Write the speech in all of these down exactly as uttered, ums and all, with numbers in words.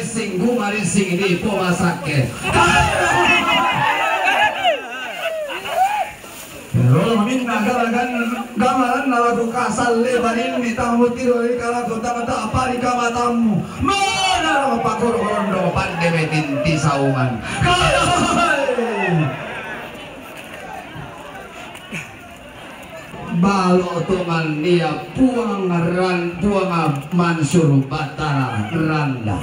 Singgungan sing di pomasake. Rolo minna galagan gamaran nalagu kasal lebarin ni tamu tiro di kalaku tamata apa di kamatamu. Mana pakor rondo pande metin ti saungan. Balo tongan ia puang ran puang Mansur Batara Randa.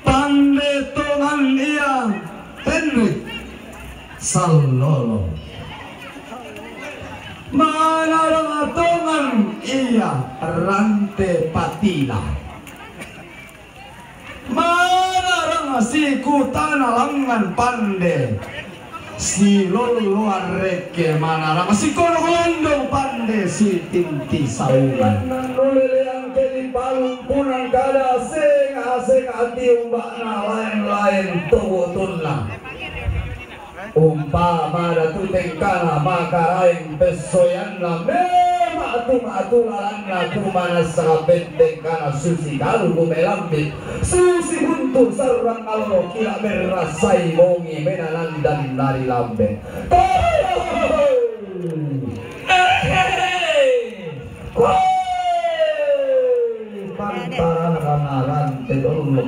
Pande tongan ia Henry Sallolo. Manarang tongan ia Rante Patila. Manarang sikutana langan pande. Silolo areke manarang sikono kolondong pande sitinti saungan. Nang nole leang ke di palumpunan kada seng aseng ati umbakna lain-lain tobotunna. Umpama datu tengkana makaraeng pessoyanna memang atu-atu lalanna kumanassa bentengkana susi kalu kumelambit susi buntu sarrang allo kila merrassai bongi menanandan nari lambe. Pantarana rante dollo.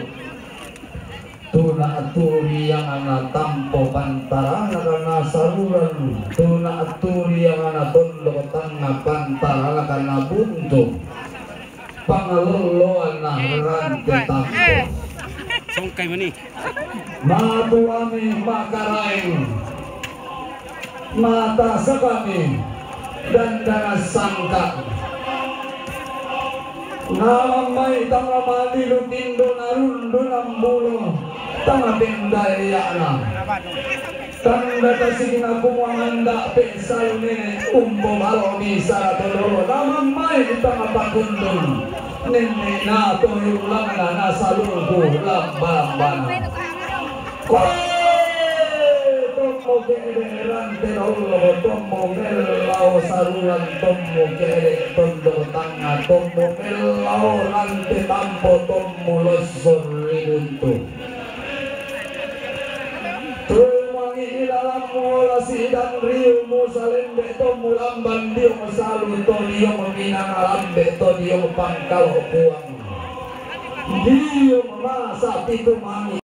Tuna turiangana tampo pantarana saruran, tuna turiangana tondok tangnga pantarana buntu, pangalolloanna rante tampo. Songkai mani. Matuami makaraeng. Mata sekami dan dana sangka. Namammai tama malilu tindo narundu nambulo tama tenda eyana. Tanda kasigina kumanganda pesalu nene umbo balo bisa todolo namammai tama pakundun. Nene na toyulangna nasalungku lamba-lambana. Koe tommo ke'de rante dollo, tommo mellau saruran, tommo ke'de tondok tangnga, tommo mellau rante tampo, tommo losso ri buntu. Tumangi ilalammu ola sidang riu musa lembe tommu lamban diong salu to diong minang lambe to diong pangkalo puang. Diong masa pitu mangi.